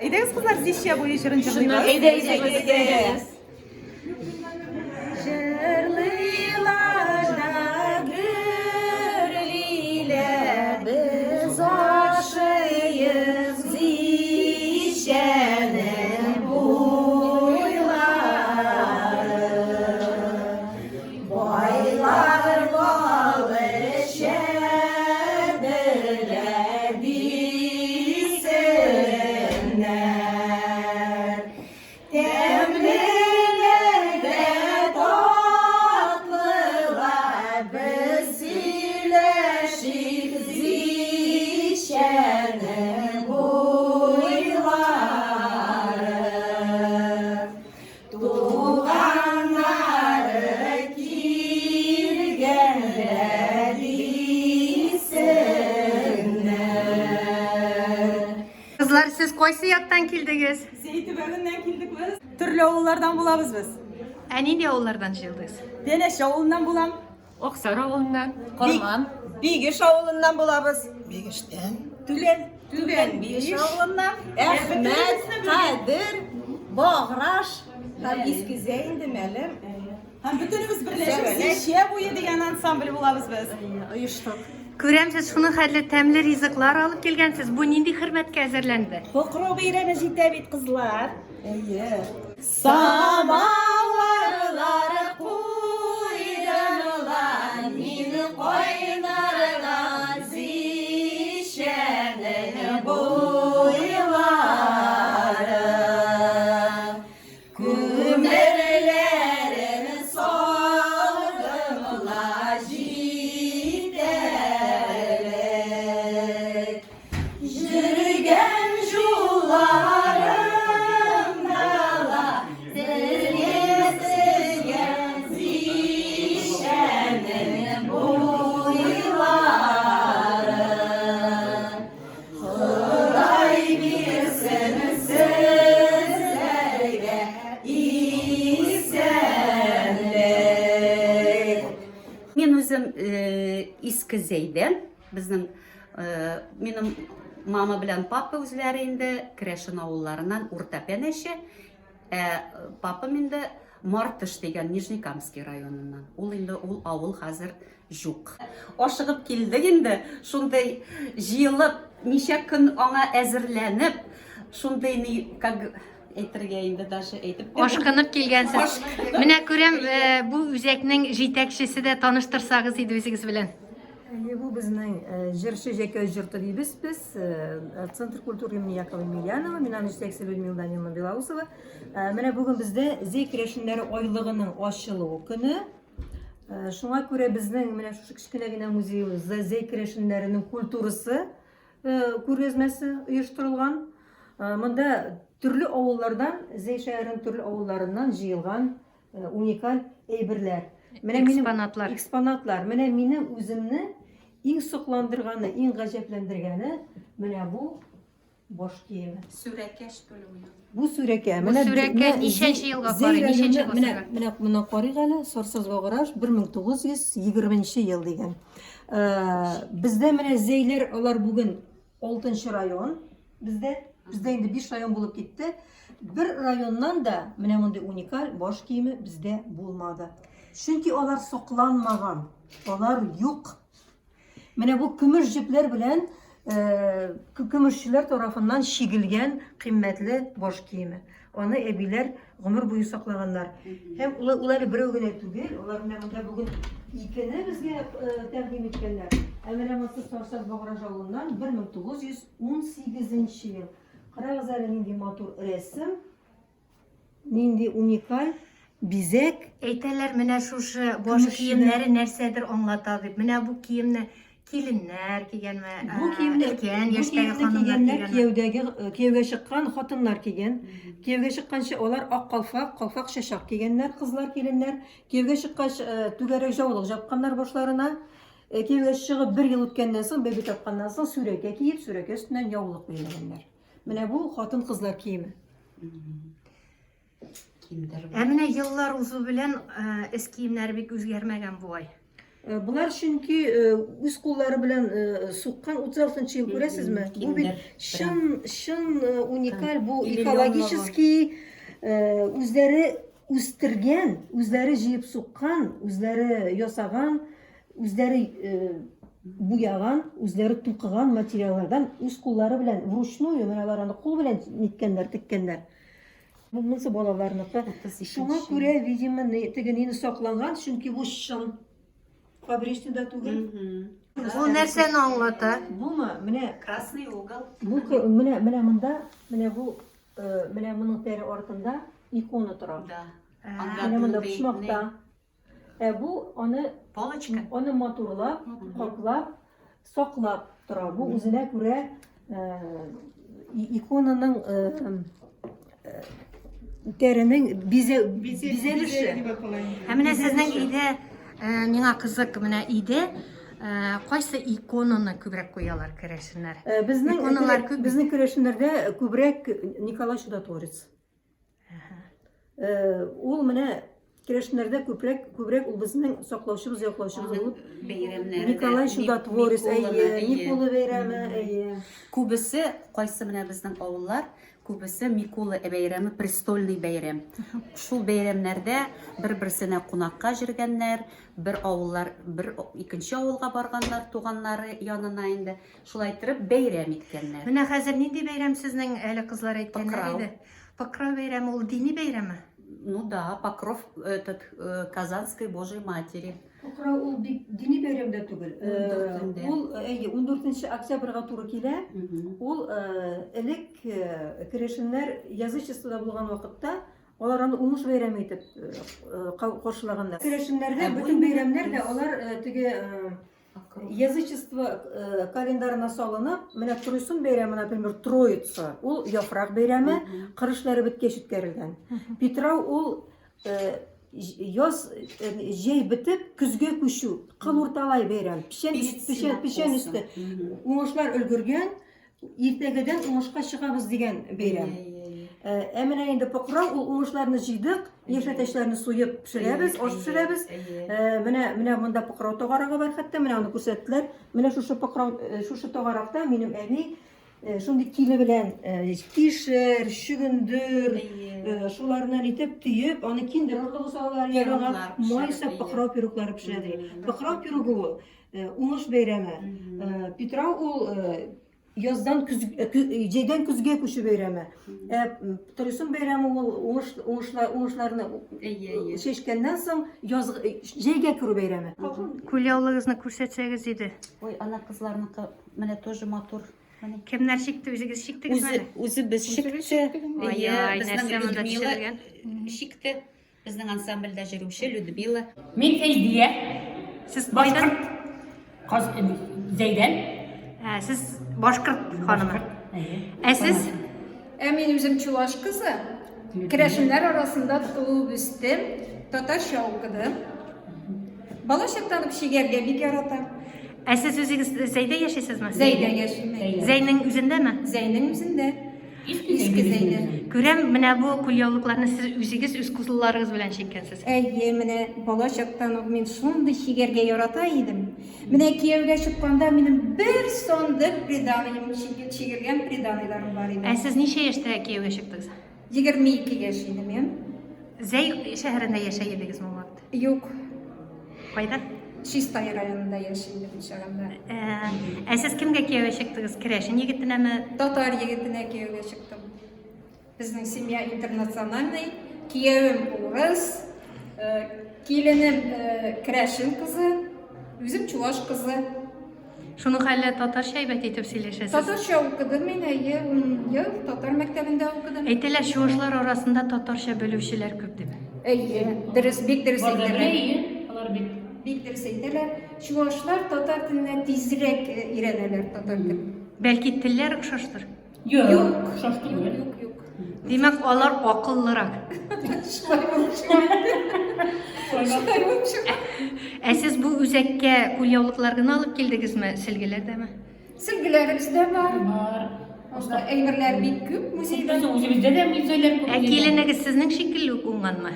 Әйдәгез, кызлар, Зичә буе җырын җырлыйбыз. Әйдәгез. Җырлыйлар да гөрлиләр, без ашыйбыз Зичәнең буйлары. Байлар бал эчәдерләр дисеннәр. Тәмлеләр дә татлылар, без сөйләшик Зичәнең буйлары. Туганнары килгәндә дисеннәр. Кызлар, сез кайсы яктан килдегез? Зәй төбәгеннән килдек без. Төрле авыллардан булабыз без. Ә нинди авыллардан җыелдыгыз? Пәнәш авылыннан булам. Аксар авылыннан. Карман. Бигеш авылыннан булабыз. Бигештән. Түлән. Түбән Бигеш авылыннан. Әхмәт, Кадер, Баграш һәм Иске Зәй инде мәлем. Һәм бөтенебез берләшеп Зичә буе дигән ансамбль булабыз без. Оештык. Күрәм, сез шуның хәтле тәмле ризыклар алып килгәнсез. Бу нинди хөрмәткә әзерләнде? Покрау бәйрәме җитә бит, кызлар. Әйе. Самавырлар куйдым ла мин кайнарга Зичәнең буйлары. Күмерләрен салдым ла җитәрлек. Йөргән юлларымда ла телгә Зичәнең буйлары. Ходай бирсен сезләргә исәнлек. Мин үзем Иске Зәйдән, безнең минем мама белән папа үзләре инде керәшен авылларыннан Урта Пәнәче, ә папам инде Мартыш дигән Нижнекамский районыннан. Ул инде ул авыл хәзер Җук. Ашыгып килдек инде, шундый җыелып, ничә көн аңа әзерләнеп, шундый ни, как әйтергә инде даже әйтеп тә Ашкынып килгәнсез. Менә күрәм, э, бу үзәкнең җитәкчесе дә таныштырсагыз иде үзегез белән. Әйе, бу безнең э, җырчы Җәкәү җорты дибез без. Э, Центр культуры имени Якова Емельянова, мин аның җитәкчесе Людмила Даниловна Белоусова. Э, Менә бүген бездә Зәй керәшеннәре айлыгының ачылу көне. Э, шуңа күрә безнең менә шушы кечкенә генә музеебызда Зәй керәшеннәренең культурасы э, күргәзмәсе оештырылган. Э, монда төрле авыллардан, Зәй шәһәренең төрле авылларыннан җыелган уникаль әйберләр. Менә минем экспонатлар. Экспонатлар. Менә минем үземне иң сокландырганы, иң гаҗәпләндергәне менә бу Баш киеме. Сүрәкә что ли уйнады? Бу сүрәкә. Бу сүрәкә ничәнче елга карый, ничәнче гасырга? Менә, менә моны карыйк әле. Сарсаз Баграж 1920 ел дигән. Э, бездә менә Зәйләр алар бүген 6 район. Бездә бездә инде 5 район булып китте. Бер районнан да менә мондый уникаль баш киеме бездә булмады. Чөнки алар сакланмаган, алар юк. Менә бу көмеш җепләр белән э, көмешчеләр тарафыннан чигелгән кыйммәтле баш киеме. Аны әбиләр гомер буе саклаганнар. Һәм ул, ул әле берәү генә түгел, алар менә монда бүген икене безгә э, тәкъдим иткәннәр. Ә менә монысы Сарсаз Баграж авылыннан 1918 ел. Карагыз әле нинди матур рәсем. Нинди уникаль бизәк. Әйтәләр, менә шушы баш киемнәре нәрсәдер аңлата дип. Менә бу киемне киленнәр кигәнме? Бу киемне өлкән яшьтәге ханымнар кигәнме? Кияүдәге э, кияүгә чыккан хатыннар кигән. Кияүгә чыкканчы алар ак калфак, калфак чәчәк кигәннәр, кызлар, киленнәр. Кияүгә чыккач э, түгәрәк җаулык җапканнар башларына. Э, кияүгә чыгып бер ел үткәннән соң, бәби тапканнан соң сүрәкә киеп, сүрәкә өстеннән яулык бәйләгәннәр. Менә бу хатын-кызлар киеме. Киндер. Ә менә еллар узу белән эс киемнәре бик үзгәрмәгән бугай. Болар чөнки үз куллары белән суккан 36 нчы ел күрәсезме? Бу бит чын чын уникаль, бу экологический үзләре үстергән, үзләре җыеп суккан, үзләре ясаган, үзләре буяган, үзләре тукыган материаллардан үз куллары белән вручную, менә алар аны кул белән ниткәннәр, теккәннәр. Бу монысы балаларныкы. Шуңа күрә, видимо, теге нине сакланган, чөнки бу чын фабричный да түгел. Ул нәрсәне аңлата? Бумы? Менә красный угол. Бу менә менә монда, менә бу э, менә моның тәре артында икона тора. Да. Менә монда почмакта. Ә бу аны полочка. Аны матурлап, каплап, саклап тора. Бу үзенә күрә э, иконаның э, э, тәренең бизәлеше. Ә менә сезнең өйдә миңа кызык, менә өйдә кайсы иконаны күбрәк куялар керәшеннәр? Безнең иконалар күп. Безнең керәшеннәрдә күбрәк Николай Чудотворец. Э, ул менә керәшеннәрдә күбрәк күбрәк ул безнең саклаучыбыз, яклаучыбыз булып. Бәйрәмнәре. Николай Чудотворец, әйе, Микула бәйрәме, әйе. Күбесе, кайсы менә безнең авыллар, күбесе Микула бәйрәме престольный бәйрәм. Шул бәйрәмнәрдә бер-берсенә кунакка җиргәннәр, бер авыллар бер икенче авылга барганнар туганнары янына инде. Шулай иттереп бәйрәм иткәннәр. Менә хәзер нинди бәйрәм сезнең әле кызлар әйткәннәр иде? Покрау бәйрәме ул дини бәйрәме? Ну да, Покров этот э, Казанской Божьей Матери. Покрау ул бик дини бәйрәм дә түгел. Э, ул әйе, 14 октябрьгә туры килә. Ул э, элек керәшеннәр язычествода булган вакытта алар аны уңыш бәйрәме итеп каршылаганнар. Керәшеннәрдә бөтен бәйрәмнәр дә алар теге Язычество э, календарына салынып, менә Тройсын бәйрәме, например, Троица, ул яфрак бәйрәме, кыр эшләре беткәч үткәрелгән. Питрау ул э, яз э, җәй бетеп, көзгә күчү, кыл урталай бәйрәм, печән печән печән өсте. Уңышлар өлгергән, Иртәгәдән уңышка чыгабыз дигән бәйрәм. Ә, ә менә инде Покрау ул уңышларны җыйдык, яшь әтәчләрне суеп пешерәбез, аш пешерәбез. Ә, менә менә монда Покрау тагарагы бар хәтта, менә аны күрсәттеләр. Менә шушы Покрау, э, шушы тагаракта минем әби э, шундый киле белән э, кишер, чөгендер, шуларны итеп төеп, аны киндер орлыгы салалар, ягына май сап Покрау пироглары пешерә ди. Покрау пирогы ул Э, уңыш бәйрәме. Э, Питрау ул э, яздан көз, җәйдән көзгә күчү бәйрәме. Ә Торысын бәйрәме ул уңыш уңышлар уңышларны чәчкәннән соң яз җәйгә керү бәйрәме. Кулъяулыгызны күрсәтсәгез иде. Ой, ана кызларныкы менә тоже матур. Кемнәр чикте, үзегез чиктегезме әле? Үзе, үзебез чикте. Ай-яй, нәрсә монда төшерелгән? Чикте. Безнең ансамбльдә җыручы Людмила. Мин Фәйзия. Сез кайдан? Каз Зәйдән. Ә, сез башкорт ханымы? Ә сез? Ә мин үзем чуваш кызы. Керәшеннәр арасында туып үстем. Татарча укыдым. Бала чактан ук чигәргә бик яратам. Ә сез үзегез Зәйдә яшисезме? Зәйдә яшим. Зәйнең үзендәме? Зәйнең үзендә. Иске Зәйдә. Күрәм, менә бу кулъяулыкларны сез үзегез үз кулларыгыз белән чиккәнсез. Әйе, менә бала чактан ук мин шундый чигәргә ярата идем. Менә кияүгә чыкканда минем бер сандык приданыем, чигелгән приданыйларым бар иде. Ә сез ничә яшьтә кияүгә чыктыгыз? 22 яшь иде мин. Зәй шәһәрендә яшәй идегезме ул вакытта? Юк. Кайда? Чистай районында яши идем ул чагында. Ә, ә сез кемгә кияүгә чыктыгыз? Керәшен егетенәме? Татар егетенә кияүгә чыктым. Безнең семья интернациональный. Киявем урыс, э, киленем э, керәшен кызы, үзем чуваш кызы. Шуның хәлле татарча әйбәт итеп сөйләшәсез. Татарча укыдым мин, әйе, 10 ел татар мәктәбендә укыдым. Әйтәләр, чувашлар арасында татарча белүчеләр күп дип. Әйе, дөрес, бик дөрес әйтәләр. Әйе, алар бик. Бик дөрес әйтәләр. Чувашлар татар теленә тизрәк э, өйрәнәләр татар телен. Бәлки телләр охшаштыр? Юк, охшаш түгел. Юк, юк. Димәк, алар акыллырак. Шулай булып чыга. Шулай булып чыга. Ә сез бу үзәккә кулъяулыклар гына алып килдегезме, сөлгеләр дәме? Сөлгеләребез дә бар. Бар. Анда әйберләр бик күп музейда. Безнең үзебездә дә музейлар күп. Ә киленегез сезнең шикелле үк уңганмы?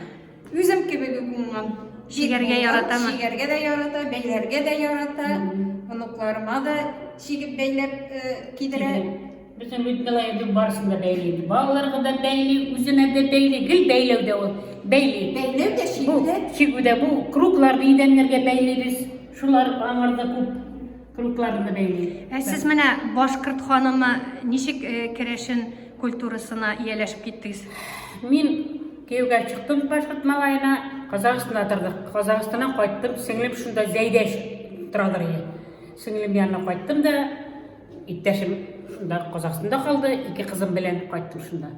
Үзем кебек үк уңган. Чигәргә яратамы? Чигәргә дә ярата, бәйләргә дә ярата. Оныкларыма да чигеп бәйләп кидерә. Безнең Людмила инде барысын да бәйли инде. Балаларга да бәйли, үзенә дә бәйли, гел бәйләүдә ул. Бәйли. Бәйләү дә, чигү дә. Чигү дә. Бу кругларны идәннәргә бәйлибез. Шулар аңарда күп кругларны да бәйли. Ә сез менә башкорт ханымы ничек керәшен культурасына ияләшеп киттегез? Мин кияүгә чыктым башкорт малаена, Казахстанда тордык. Казахстаннан кайттым, сеңлем шунда Зәйдә торадыр иде. Сеңлем янына кайттым да, Иптәшем шунда Казахстанда калды, ике кызым белән кайттым шунда.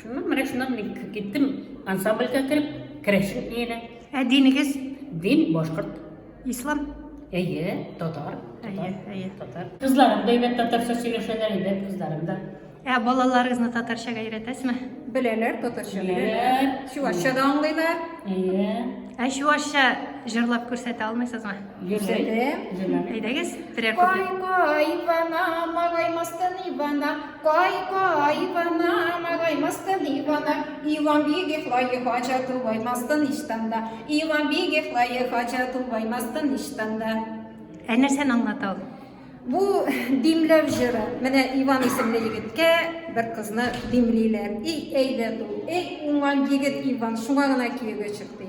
Шуннан менә шуннан мин киттем ансамбльгә кереп, керәшен өенә. Ә динегез? Дин башкорт. Ислам? Әйе, татар. Әйе, әйе. Татар. Кызларым да әйбәт татарча сөйләшәләр, әйбәт кызларым да. Ә балаларыгызны татарчага өйрәтәсезме? Беләләр, татарча Беләләр. беләләр. Чувашча да аңлыйлар. Әйе. Ә чувашча җырлап күрсәтә алмыйсызмы? Күрсәтәм. Әйдәгез, берәр Кай куплет. кай Ивана, магаймастын Ивана, кай кай Ивана, магаймастын Ивана, Иван бигех лайы хача тубаймастын иштанда, Иван бигех лайы хача тубаймастын иштанда. Ә нәрсәне аңлата ул? Бу димләү җыры. Менә Иван исемле егеткә бер кызны димлиләр. И әйбәт ул, эй уңган егет Иван, шуңа гына кияүгә чык, ди.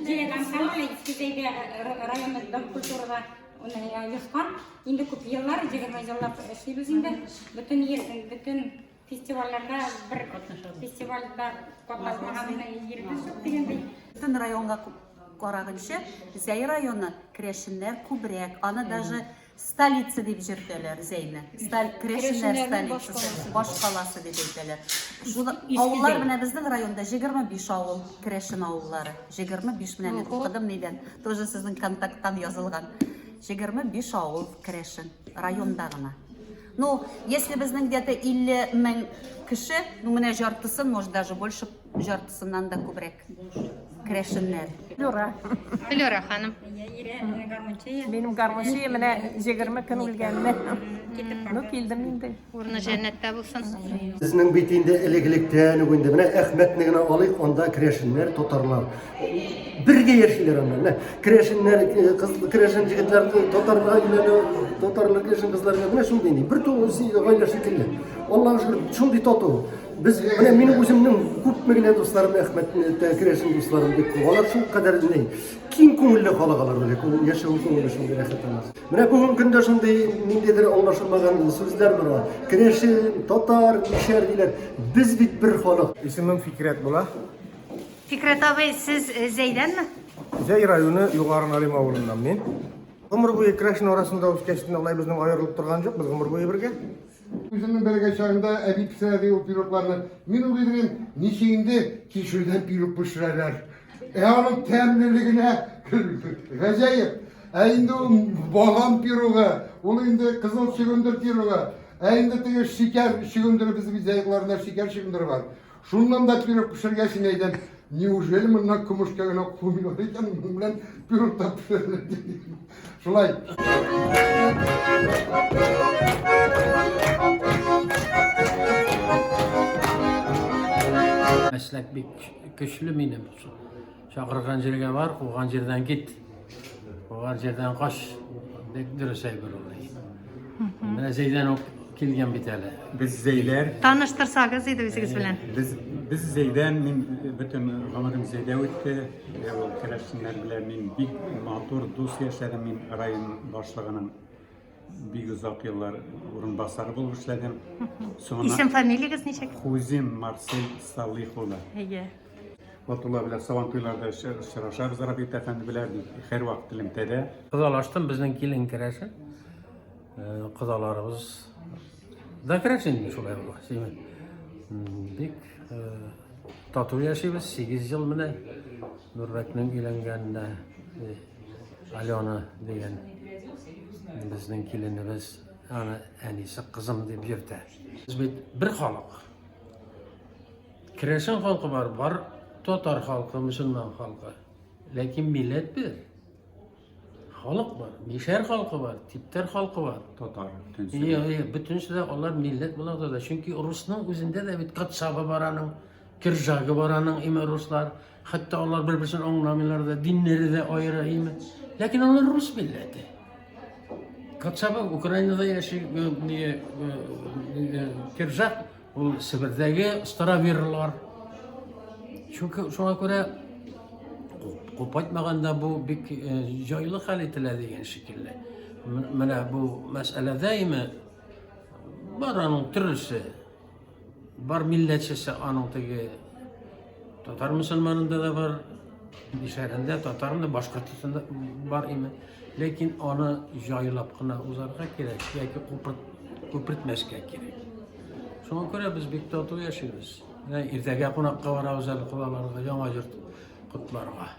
Җиләк ансамбле Иске Зәйдә районы дом культурада оешкан. Инде күп еллар, 20 еллап эшлибез инде. Бөтен ел, бөтен фестивальләрдә бер фестивальдә катнашмаган җиребез юк дигәндәй. Бөтен районга караганчы, Зәй районы керәшеннәр күбрәк. Аны даже Столица дип җөртәләр Зәйне. Сталь, керәшеннәр столицасы, башкаласы дип әйтәләр. Шул авыллар менә безнең районда 25 авыл, керәшен авыллары. 25 менә мин укыдым нидән. Тоже сезнең контакттан язылган. 25 авыл керәшен районда гына. Ну, если безнең где-то 50 мең кеше, ну менә яртысын, может даже больше Яртысыннан да күбрәк керәшеннәр. Флюра. Флюра ханым. Минем гармунчы менә 20 көн үлгәнне. Ну, килдем инде. Урыны җәннәттә булсын. Безнең бит инде элек-электән үк инде менә Әхмәтне генә алыйк, анда керәшеннәр, татарлар бергә яшиләр анда. Менә керәшеннәр, э, кыз, керәшен егетләр татарга өйләнә, татарлар керәшен кызларга менә шундый инде. Бер гаилә шикелле. Аллага шөкер, шундый тату. Без менә минем үземнең күпме генә дусларым Әхмәтне керәшен дусларым бик күп. Алар шул кадәр ни киң күңелле халык алар менә яшәү күңеле шундый рәхәт алар. Менә бүгенге көндә шундый ниндидер аңлашылмаган сүзләр бар. Керәшен, татар, мишәр диләр. Без бит бер халык. Исемем Фикрәт була. Фикрәт абый, сез э, Зәйдәнме? Зәй районы Югары Налим авылыннан мин. Гомер буе керәшен арасында үскәч, алай безнең аерылып торган юк, без гомер буе бергә. Үземнең бәләкәй чагымда әби пешерә ди ул пирогларны. Мин уйлый идем, ничек инде кишердән пирог пешерәләр. Ә аның тәмлелегенә гаҗәеп. Ә инде ул балан пирогы, ул инде кызыл чөгендер пирогы, ә инде теге шикәр чөгендере безнең бит зәекларында шикәр чөгендере бар. Шуннан да пирог пешергәч, мин әйтәм, неужели моннан көмешкә генә куймыйлар икән, моның белән пирог та пешерәләр дип. Шулай. Мәсләк бик көчле минем. Чакырган җиргә бар, куган җирдән кит. Куган җирдән кач. Бик дөрес әйбер ул. Менә Зәйдән үк килгән бит әле. Без Зәйләр. Таныштырсагыз иде үзегез белән. Без без Зәйдән, мин бөтен гомерем Зәйдә үтте. Ул керәшеннәр белән мин бик матур дус яшәдем. Мин район башлыгының бик озак еллар урынбасары булып эшләдем. Исем фамилиягез ничек? Хузин Марсель Салих улы. Әйе. Батулла белән Сабантуйларда очрашабыз Рабит әфәнде белән, һәрвакыт элемтәдә. Кодалаштым, безнең килен керәшен. Кодаларыбыз да керәшен инде шулай була. Бик тату яшибез, 8 ел менә Нурбәкнең өйләнгәненә Алена дигән безнең киленебез аны әнисе кызым дип йөртә. Без бит бер халык. Керәшен халкы бар, бар татар халкы, мөселман халкы. Ләкин милләт бер. Халык бар, мишәр халкы бар, типтәр халкы бар. Татар, бөтенесе. Иә, иә, бөтенесе дә алар милләт була да. Чөнки русның үзендә дә бит кацабы бар аның, киржагы бар аның, име руслар. Хәтта алар бер-берсен аңламыйлар да, диннәре дә аера, име. Ләкин алар рус милләте. Кацабы Украинада яши, киржак Ул Себердәге староверлар. Чөнки шуңа күрә купайтмаганда бу бик э, җайлы хәл ителә дигән шикелле. Менә бу мәсьәләдә име бар аның төрлесе. Бар милләтчесе аның теге татар мөселманында да бар, мишәрендә, татарында, башкортстанда бар име. Ләкин аны җайлап кына узарга кирәк, яки күпертмәскә кирәк. Шуңа күрә без бик тату яшибез. Менә иртәгә кунакка барабыз әле кодаларга, яңа йорт котларга.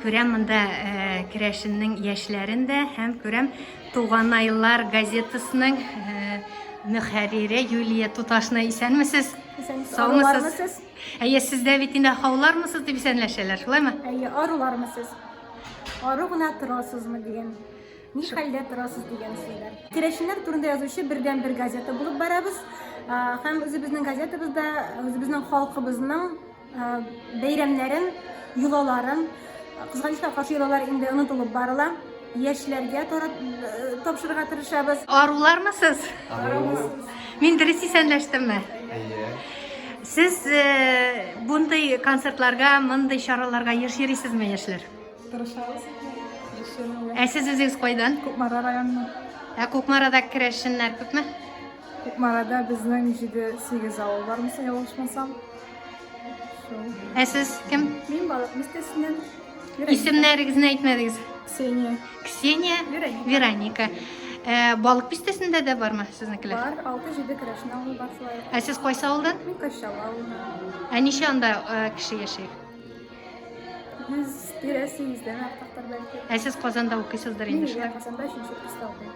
Күрәм монда э, керәшеннең яшьләрен дә һәм күрәм Туганайлар газетасының э, мөхәррире Юлия Туташна исәнмесез? Исәнмесез. Саумысыз? Әйе, сездә бит инде хаулармысыз дип исәнләшәләр, шулаймы? Әйе, арулармысыз? Ару гына торасызмы дигән. Ни хәлдә торасыз дигән сүзләр. Керәшеннәр турында язучы бердән-бер газета булып барабыз. Һәм үзебезнең газетабызда үзебезнең халкыбызның бәйрәмнәрен, йолаларын, кызганычка каршы йолалар инде онытылып барыла. Яшьләргә тапшырырга тырышабыз. Арулармы сез? Мин дөрес исәнләштемме? Әйе. Сез э, бундый концертларга, мондый чараларга еш йөрисезме, яшьләр? Тырышабыз. Еш йөрергә. Ә сез үзегез кайдан? Кукмара районыннан. Ә Кукмарада керәшеннәр күпме? Кукмарада безнең 7-8 авыл бар, мисал ялгышмасам. Шул. Ә сез кем? Мин Балык бистәсеннән. Исемнәрегезне әйтмәдегез. Ксения. Ксения, Вероника. Вероника. Ә, Балык бистәсендә дә бармы сезнекеләр? Бар, 6-7 керәшен авылы бар шулай ук. Ә сез кайсы авылдан? Мин Кощалы авылыннан. Ә ничә анда э, кеше яши? 100 тирәсе, 100дән артыктыр бәлки. Ә сез Казанда укыйсыздыр Мин инде шулай? Казанда 3 курста укыйм.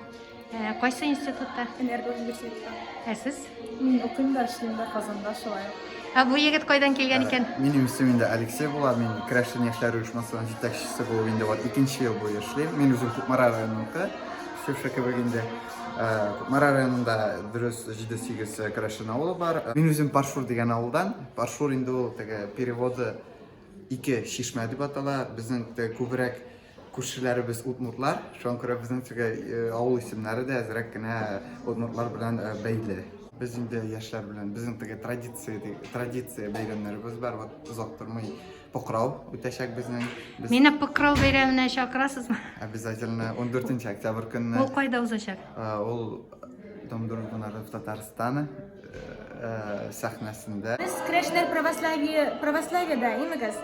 Ә, кайсы институтта? Энерго университетта. Ә сез? Мин укыйм да, эшлим дә Казанда шулай ук. Ә бу егет кайдан килгән икән? Минем исемем инде Алексей була. Мин Керәшен яшьләр оешмасының җитәкчесе булып инде вот икенче ел буе эшлим. Мин үзем Кукмара районыныкы. Ксюша кебек инде. Кукмара районында дөрес 7-8 керәшен авылы бар. Мин үзем Паршур дигән авылдан. Паршур инде ул теге переводы ике чишмә дип атала. Безнең күбрәк Күршеләребез удмуртлар, шуңа күрә безнең теге авыл исемнәре дә әзрәк кенә удмуртлар белән бәйле. Без инде яшьләр белән, безнең теге традиция, традиция бәйрәмнәребез бар, вот озак тормый Покрау үтәчәк безнең. Без... Мине Покрау бәйрәменә чакырасызмы? Обязательно, 14 октябрь көнне. Ул кайда узачак? Ул Дом дружбы народов Татарстана сәхнәсендә. Без керәшеннәр православие, православиедә имегез.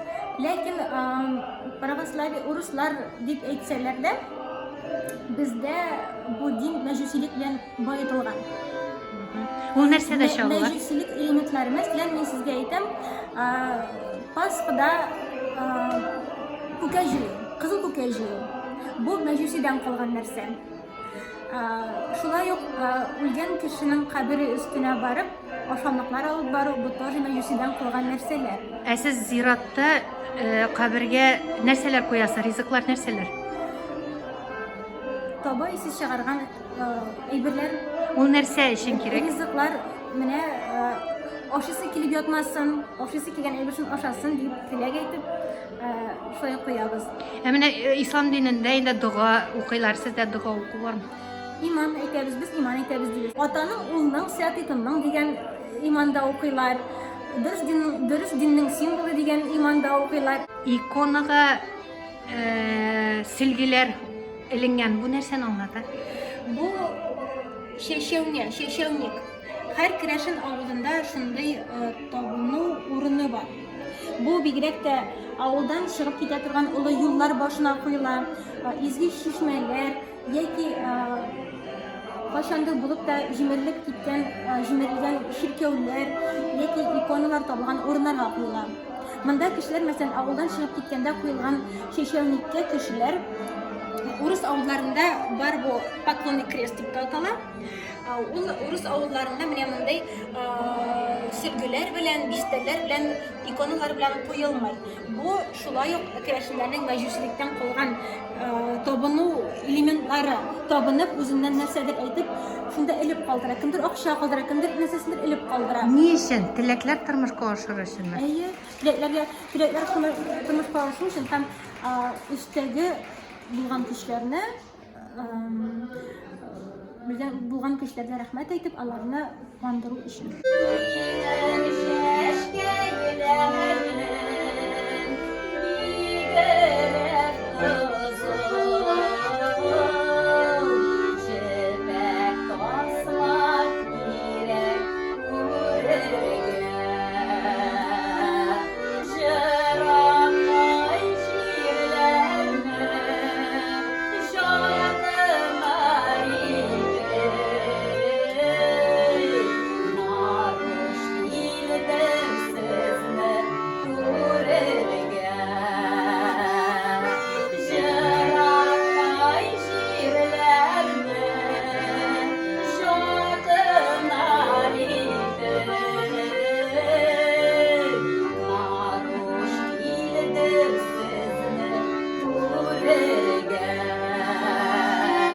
Ләкин православие урыслар дип әйтсәләр дә, бездә бу дин мәҗүсилек белән баетылган. Ул нәрсәдә чагыла? Мәҗүсилек элементлары. Мәсәлән, мин сезгә әйтәм, Пасхада күкәй җыю, кызыл күкәй җыю. Бу мәҗүсидән калган нәрсә. Шулай ук үлгән кешенең кабере өстенә барып, ашамлыклар алып бару, бу тоже мәҗүсидән калган нәрсәләр. Ә сез зиратта кабергә нәрсәләр куясыз? Ризыклар нәрсәләр? Таба исе чыгарган әйберләр. Ул нәрсә өчен кирәк? Ризыклар менә ашыйсы килеп ятмасын, ашыйсы килгән әйберсен ашасын дип теләк әйтеп, шулай куябыз. Ә менә ислам динендә инде дога укыйлар, сездә дога уку бармы? Иман әйтәбез, без иман әйтәбез дибез. Атаның, улның, святый тынның дигән иманда укыйлар. Дөрес диннең, дөрес диннең символы дигән иманда укыйлар. Иконага сөлгеләр эленгән. Бу нәрсәне аңлата? Бу чәчәүне, чәчәүник. Һәр керәшен авылында шундый табыну урыны бар. Бу бигрәк тә авылдан чыгып китә торган олы юллар башына куела, изге чишмәләр яки кайчандыр булып та җимерелеп киткән, җимерелгән чиркәүләр яки иконалар табылган урыннарга куела. Монда кешеләр, мәсәлән, авылдан чыгып киткәндә куелган чәчәүниккә кешеләр урыс авылларында бар бу поклонный крест дип тә атала. Ул урыс авылларында менә мондый сөлгеләр белән, бистәрләр белән, иконалар белән куелмый. Бу шулай ук керәшеннәрнең мәҗүсилектән калган табыну элементлары. Табынып, үзеннән нәрсәдер әйтеп, шунда элеп калдыра. Кемдер акча калдыра, кемдер нәрсәсендер элеп калдыра. Ни өчен? Теләкләр тормышка ашыр өченме? Әйе, теләкләргә, теләкләр тормышка ашу өчен һәм өстәге булган көчләрне Бездән булган көчләргә рәхмәт әйтеп, аларны куандыру өчен.